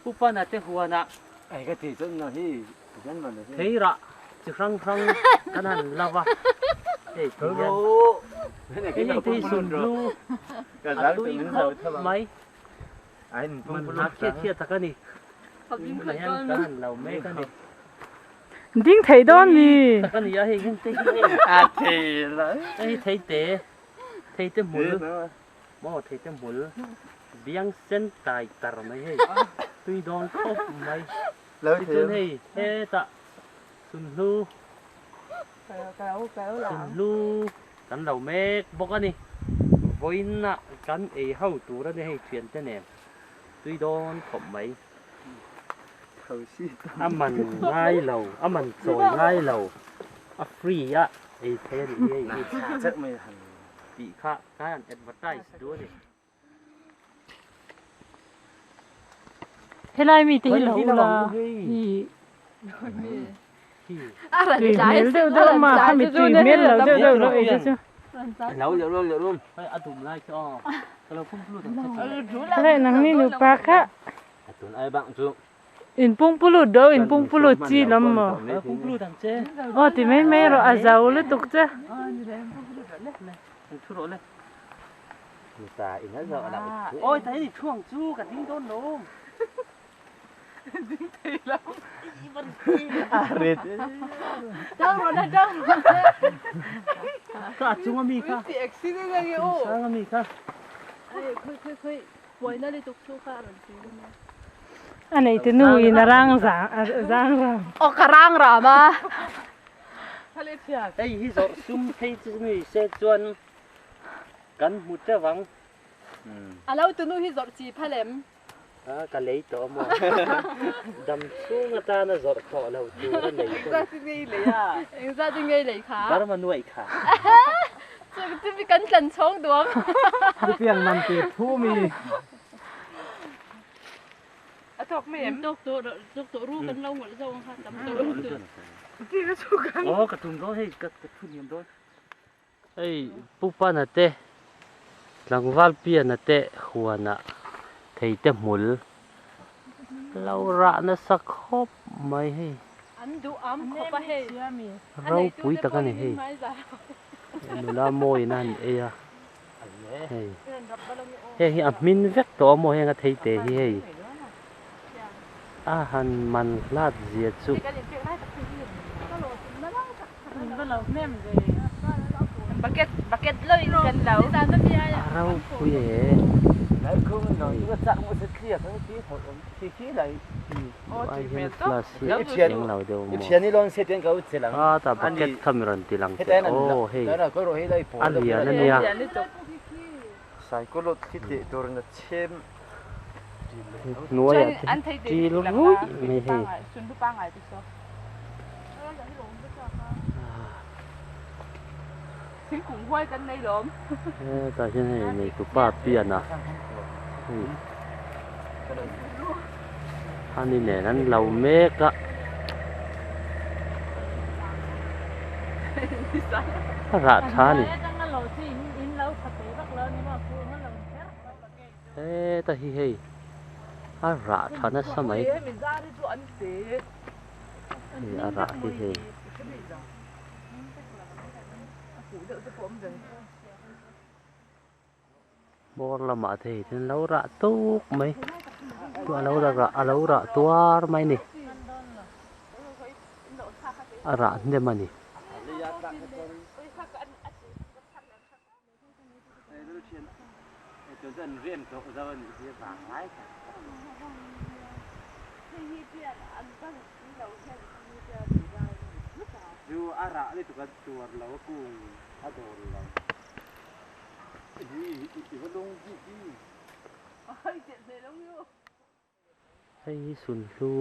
Upana te huanah theirah chi hrang hrang kan han lo va, hei ti hian hei te hi sunhlu a tui khawp mai, man hna khiat khiat tak a ni, tunah hian kan han lo mek a ni. Ding thei dawn mi? Tak a ni a, hei heng te hi hei hei thei te thei te hmul maw thei te hmul biang sen tai tar mai hei tui dawn khawp mai tichuan hei hetah sunhlu sunhlu kan lo mek bawk a ni vawiinah kan ei ho tur a ni hei thiante nen tui dawn khawp mai. A man ngai lo, a man chawi ngai lo, a free a ei thei a nih hi hei hi tih kha kan han advertise duh a ni. Helai mite hi lo ula hi tui hmel deuh deuh a khami tui hmel lo deuh deuh lo ei te chu. Helai nangni nupa kha in pungpulut do in pungpulut chi lam maw aw ti mai mai rawh a zo lutuk che. A nei te nu in a rang zang ram. Aw ka rang ram a. Hei hi zawrh sum phei chu ni se chuan kan hmu teuh ang. A lo tunu hi zawrh chi phal em? A ka lei tawh a maw? Dam chhung atana zawrh tawh lo tur a lei pawh. Engzat in ngei lei a? Engzat in ngei lei kha? Burma nuaih kha. Chu chu mi kan tlan chhawng duang. Chutiang man te phu mi. A tawk mai em? Tawk tawh tawk tawh ru kan lo ngawlh zo ang kha tam tawh ru chu. Aw ka tum dawn hei ka thu hniam dawn. Hei Pu Pana te tlangval piana te huanah thei te hmul lo rah nasa khawp mai hei. An duh am khawp a hei. Ropui tak a ni hei. Nula mawiin a han ei a hei. Heng hi a hmin vek tawh a maw heng a thei te hi hei. A han man hlat zia chu. A ropui e. Ai hian flash hi a eng lo deuh maw? A ta bucket kha mi rawn ti lang teh aw hei a lian a nia. Hnuaiah te til ruih mai hei. Hetah hian hei neitupa pian a hei ani nen an lo mek a a rah tha a ni heta hi hei a rah tha nasa mai. Hei a rah hi hei. Bawr lamah te hei hian lo rah tuk mai chu a lo la rah a lo rah tuar mai a ni a rah hnem a ni. Hei hi sunhlu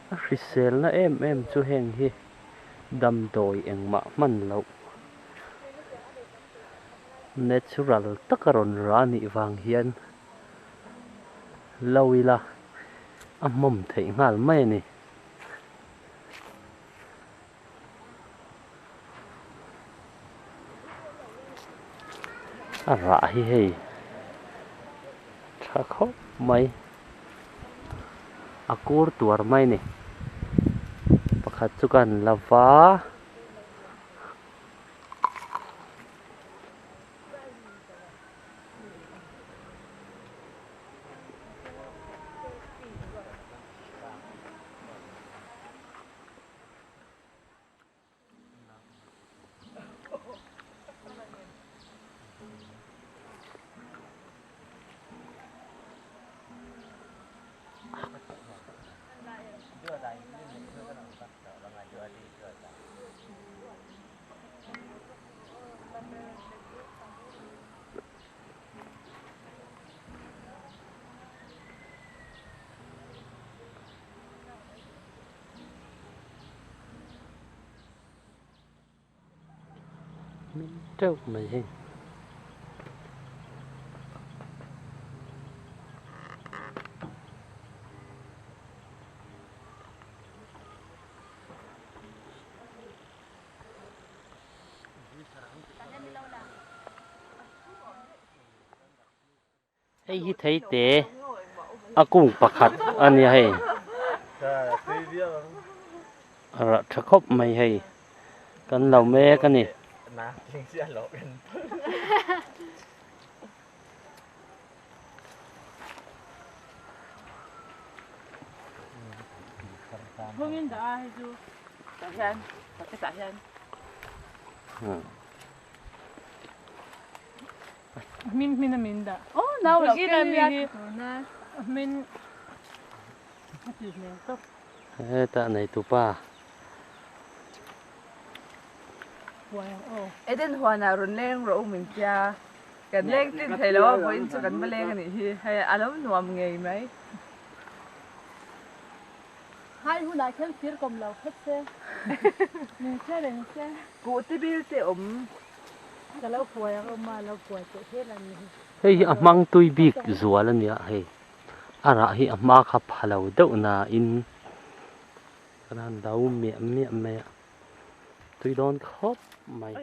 a hriselna em em chu heng hi damdawi engmah hman loh natural taka rawn rah anih vang hian lo ila a hmawm theih nghal mai a ni. A rah hi hei tha khawp mai a kur tuar mai a ni pakhat chu kan la va. Min teuh mai hei. Hei hi thei te a kung pakhat a nia hei a rah tha khawp mai hei kan lo mek a ni. Hmin hmin a min dah. Oh, nau lo Kila mi hi tuna. Hmin a ti hmel tawp. Hetah neitupa. Huai ang aw. Eden huanah rawn leng rawh u min tia. Kan leng tin thei lo a vawiin chu kan va leng a nih hi. Hei a lo nuam ngei mai. Hai hunah khian fir kawm lo phawt se. Min hre reng se. Kuhte bil te awm. Ka lo kuai ang awm a, lo kuai teh hial a ni hi. Hei hi a hmang tui bik zual a nia hei. A rah hi a hma kha pha lo deuh nain kan han do miah miah mai a, tui dawn khawp mai.